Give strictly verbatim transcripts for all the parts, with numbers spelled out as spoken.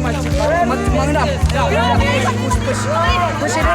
Push, push. Push it in.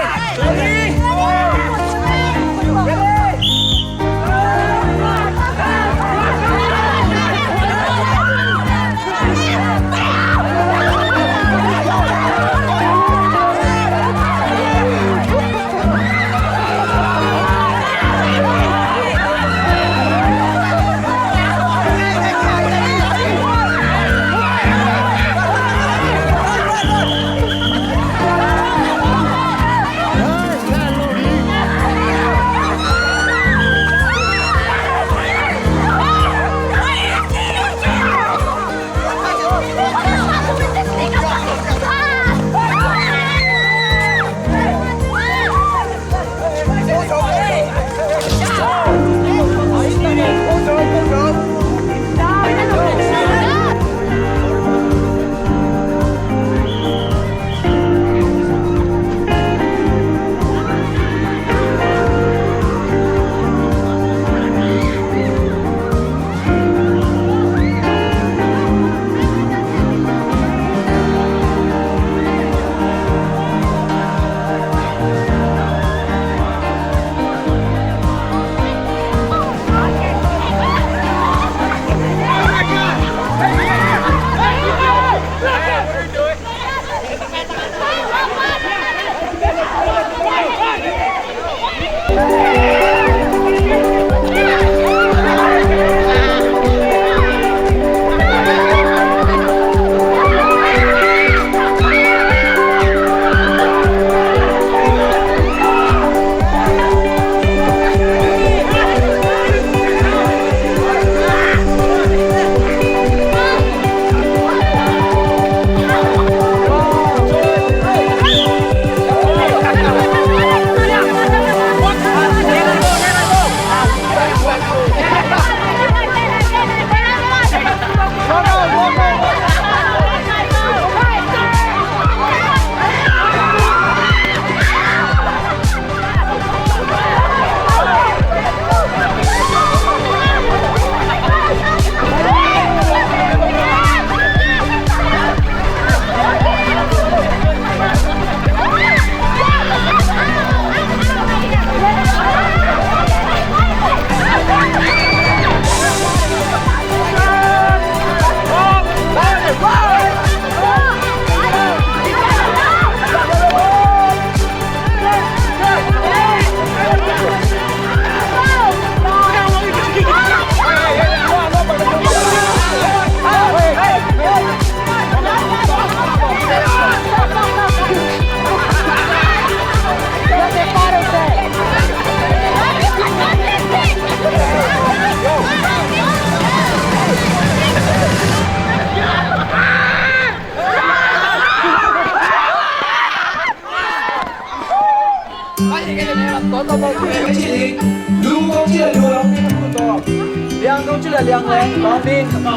Liang dong ci le liang leng, kong ding, kong ding,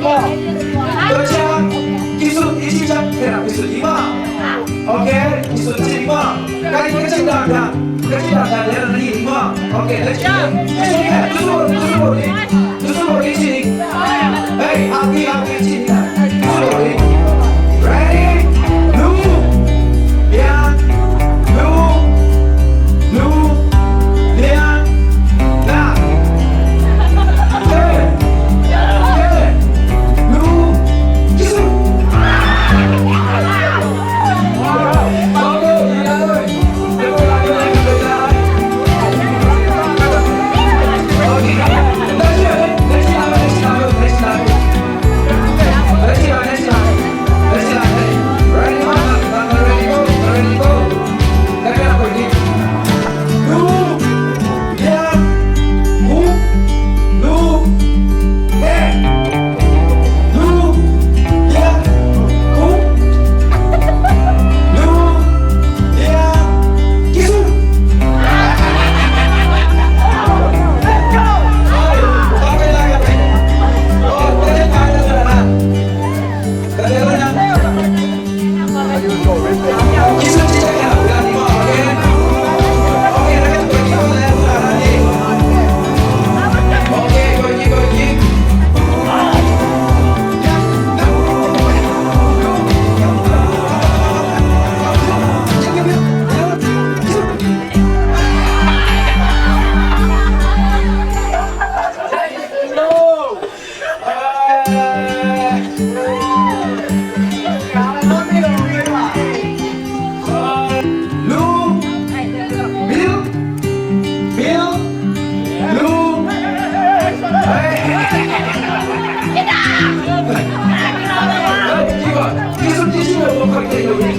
kong ding. Tua ciang, kisut i ci ciang, kena kisut i ma. Ok, kisut ci i ma. Ka ding ka ci dan dan, ka ci dan dan le na ni i ma. Ok, le ci. Kisut i, kisut, kisut i. Ready? Lu, lian, lu, lu, lian, na. Te, te, lu, kisu.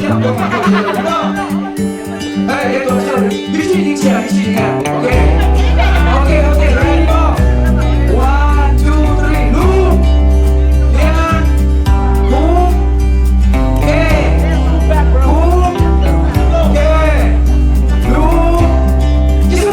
Hey, hey, don't tell me. You see, you see, you see, yeah. Okay. Okay, okay, ready, go. One, two, three, look. Lian. Boom. Okay. Boom. Okay. Look. Yes.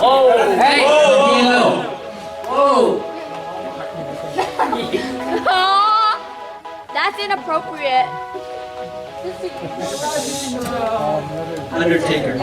Oh, hey, oh, oh. That's inappropriate. Undertaker.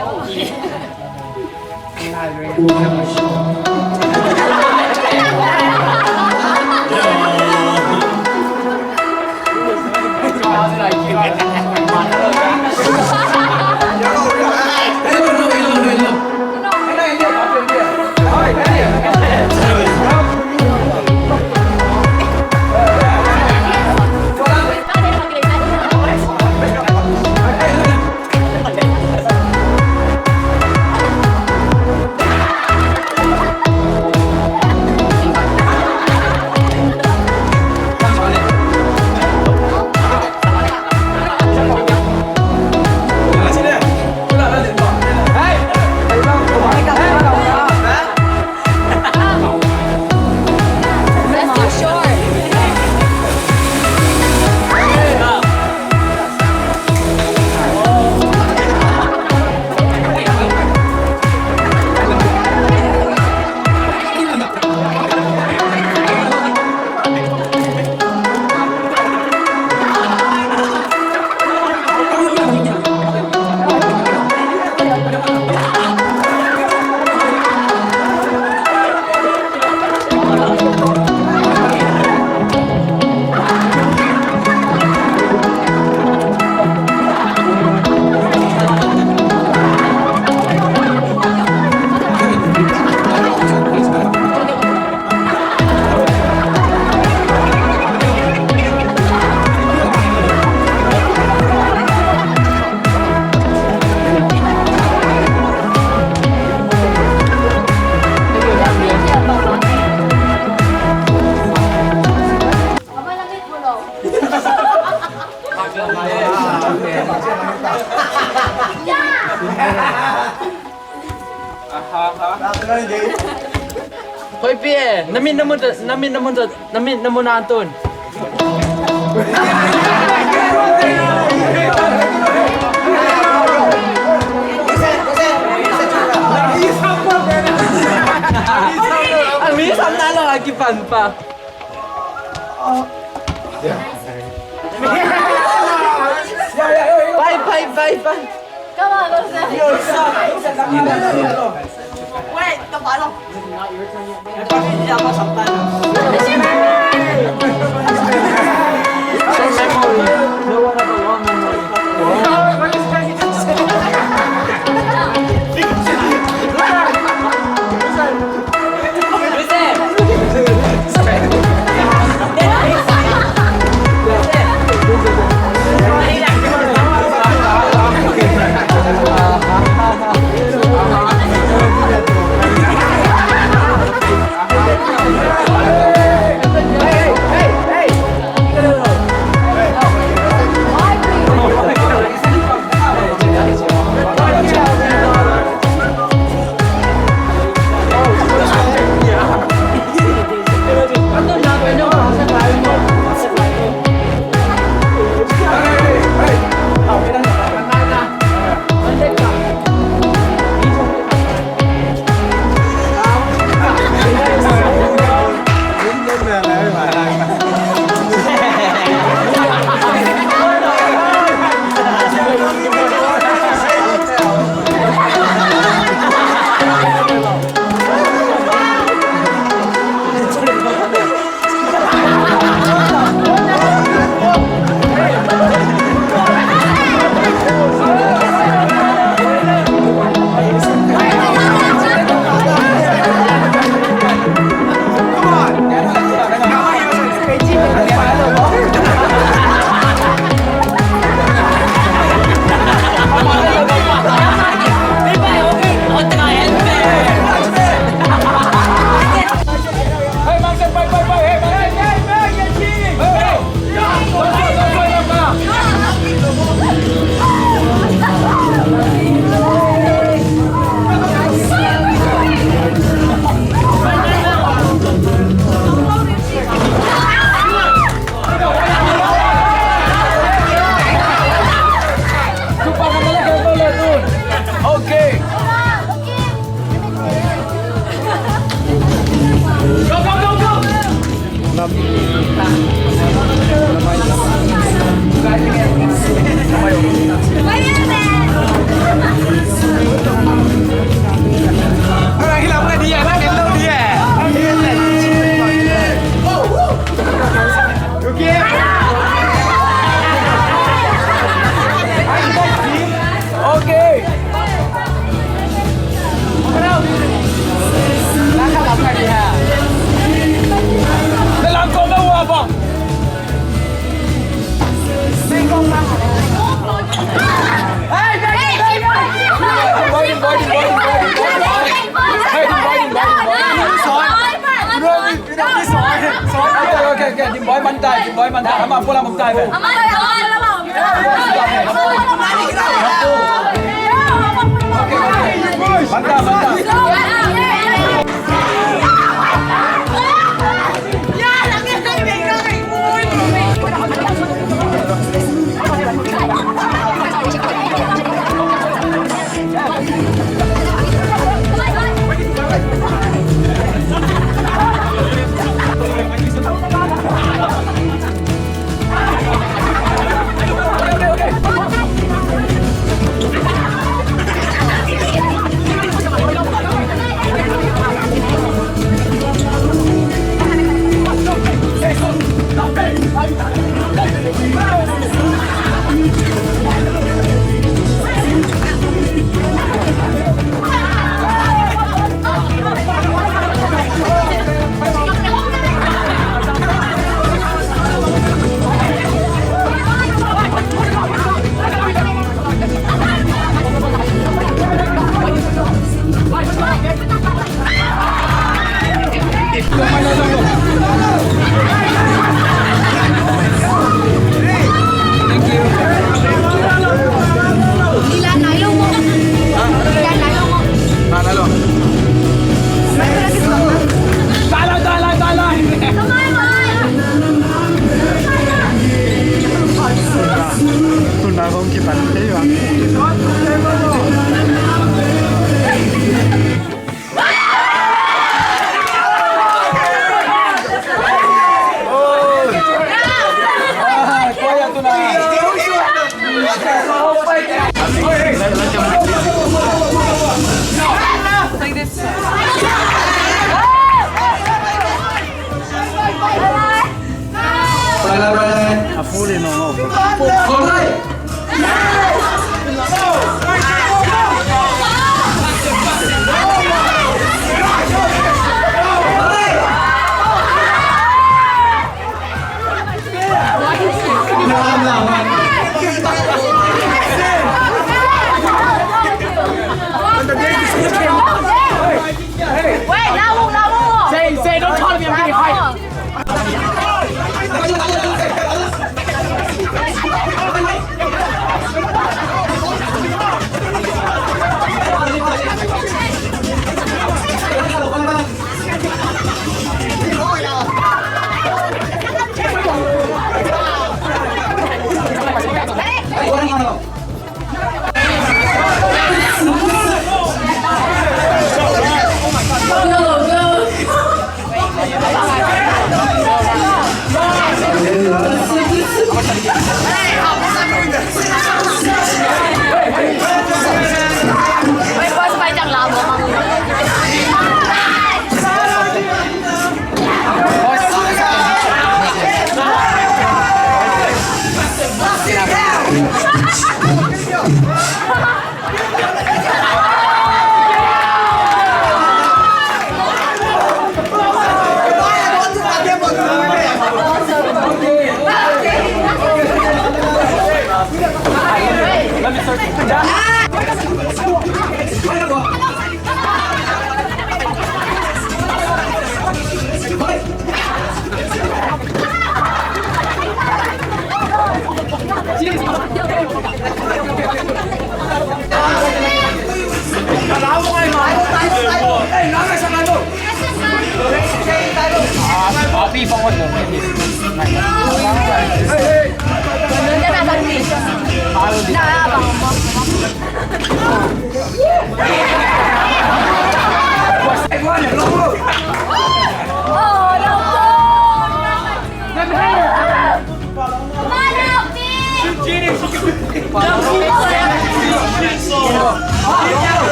Hoih pi e, na mit na mun, na mit na mun, na mit na mun an tun. A mi sam na lo a kipan pa. Pai, pai, pai, pai. Wait, the bottle. Boy, man tai, boy, man tai. Ama, pula, man tai, boy. Ama, man tai. Say, say, don't call me, I'm getting hyped.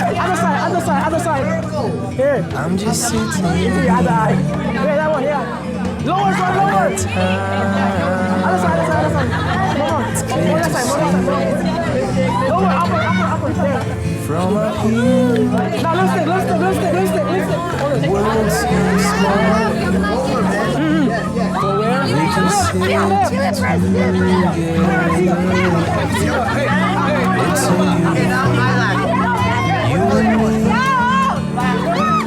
Other side, other side, other side. Here. I'm just sitting here. Other eye. Yeah, that one, yeah. Lower, sir, lower. Other side, other side, other side. Come on. More that side, more that side, more that side. Lower, upper, upper, upper. There. From up here. Now lift it, lift it, lift it, lift it, lift it. Hold it. World seems small. Mm-hmm. We can sit together. It's only you and me. Meant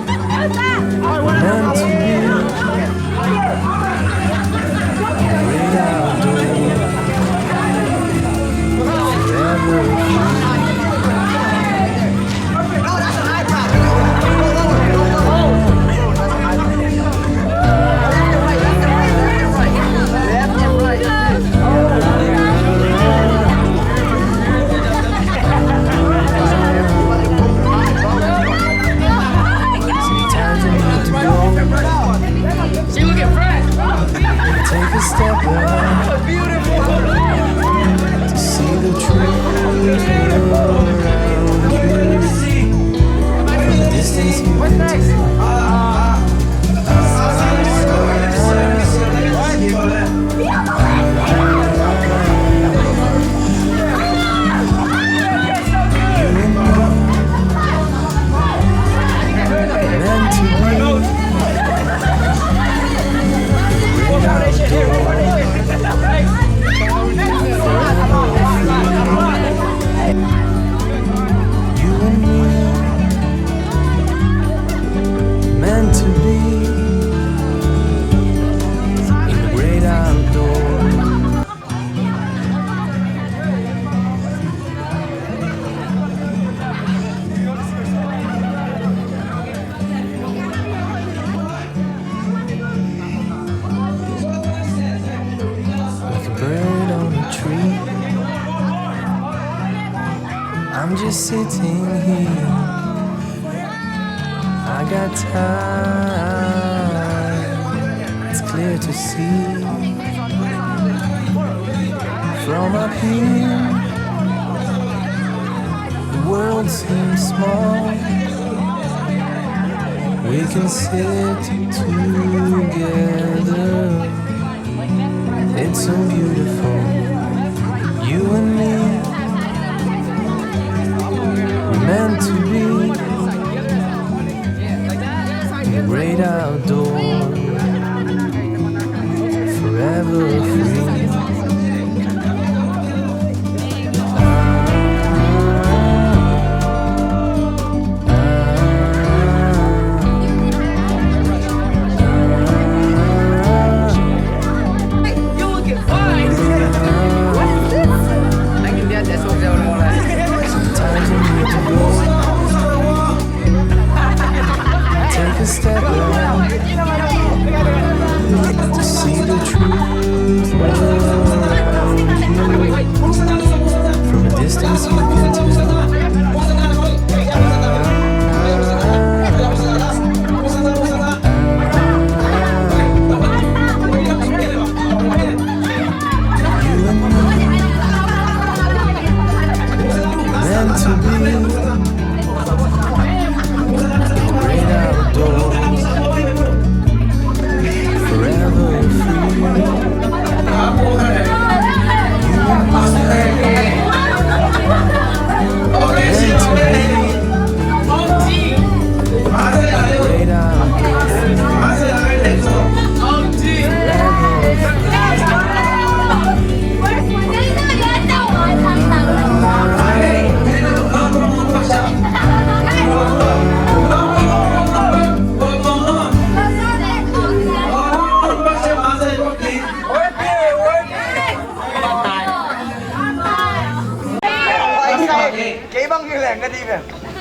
to be. Great outdoor. Forever free. Sometimes you need to go. Take a step back. To see the truth around you. From a distance you can tell. Meant to be. You and me, meant to be in the great outdoors. Like a bird on a tree, I'm just sitting here. I got time, it's clear to see. From up here, the world seems small. We can sit together. It's so beautiful, you and me. We're meant to be in the great outdoors, forever free. Sometimes you need to go. Take a step back.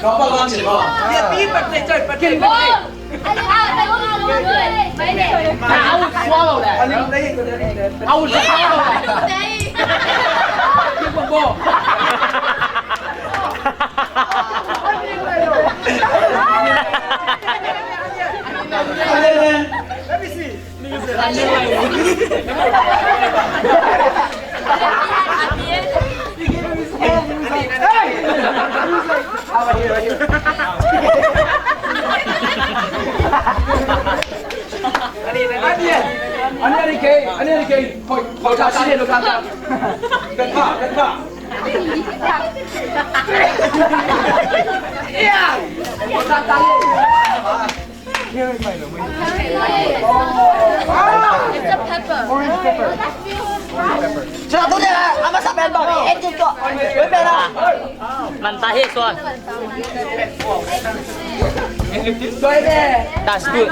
Number one 情况。 I will swallow that. I will swallow that. Let me see. It's a pepper. Orange pepper. Orange pepper. Mantap, hei, Suan. That's good.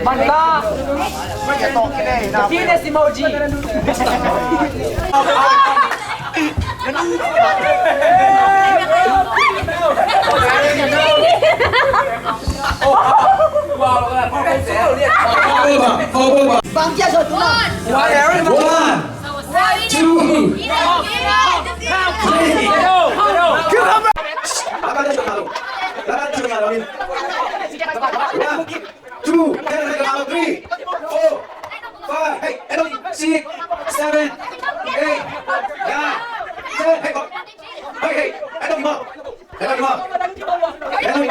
Mantap. Penis emoji. One, two, three. Two, ten, three, four, five, hey, six, seven, eight, nine, ten, hey, hey, hey,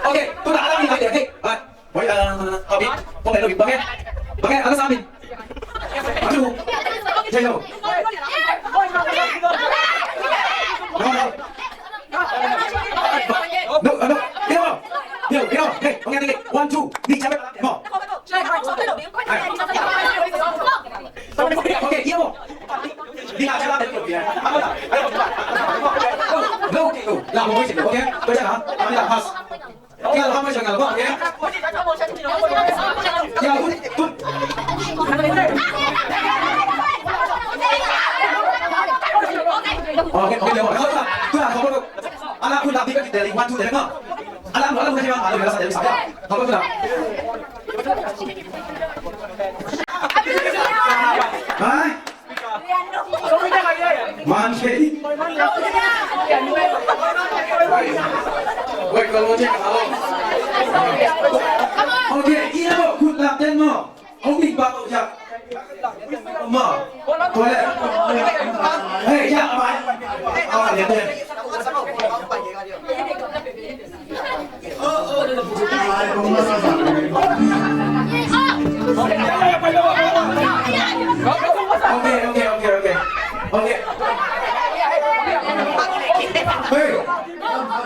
okay, tu dah ada ni, hey, hey, ah, boy, ah, Abi, kau main lagi, bang, bang, ada Sami. Aduh, Jayo. No, no. No, no, get up. Get up, get up. Hey, okay, okay. One, two. Ni, siapa? Mo. Okay, okay, iya, Mo. Ni, siapa? No, okay, go. Lah, Mo, okay. Kau jangan. Kami dah pas. Hah? Man, okay. Wait, wait, wait, wait. Okay, iya, Mo, good luck then, Mo. Hong bing bang, oh, ya. Mo, toilet. Hey, ya, man. Ah, ya, ya. Okay, okay, okay, okay. Okay. Hey,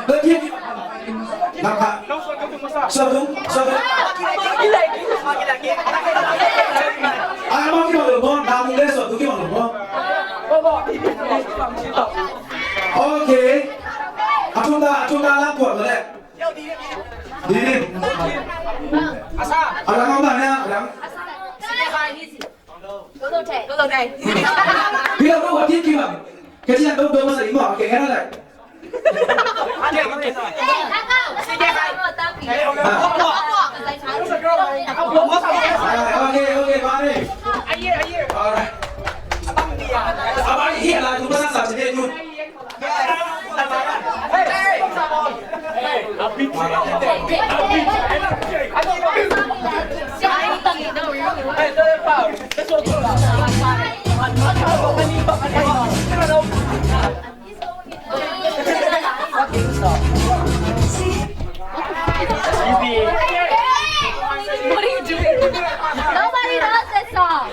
lagi. Naka. Satu, satu. Ay, mau kita ngomong, namun dia satu kita ngomong. Okay. Atunda, atunda lang po, dali. Dini. Alang ang bana, alang. Bilang ko, what did you want? Kasi ang daw daw sa imo, okay, ano lang? Ah. Ah, okay, okay, pare. Alright. Abang, iya lah, lupa sa sa sini, yun. What are you doing? Nobody knows this song.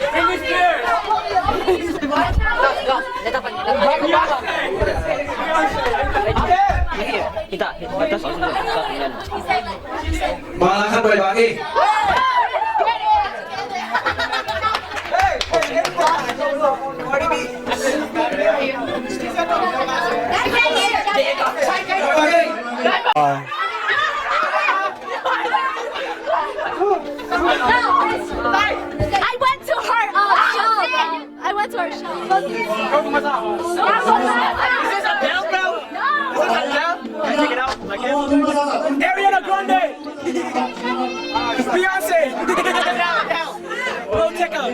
Kita, kita, kita. Bang, lakad, boy, bang. Eh. I went to her, uh, show. I went to her show. This is a bell, bro. This is a bell. Check it out. Like this. Ariana Grande. Beyonce. Bro, check out.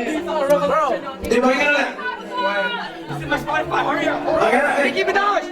Bro. This is my Spotify. Hurry up. Nicki Minaj.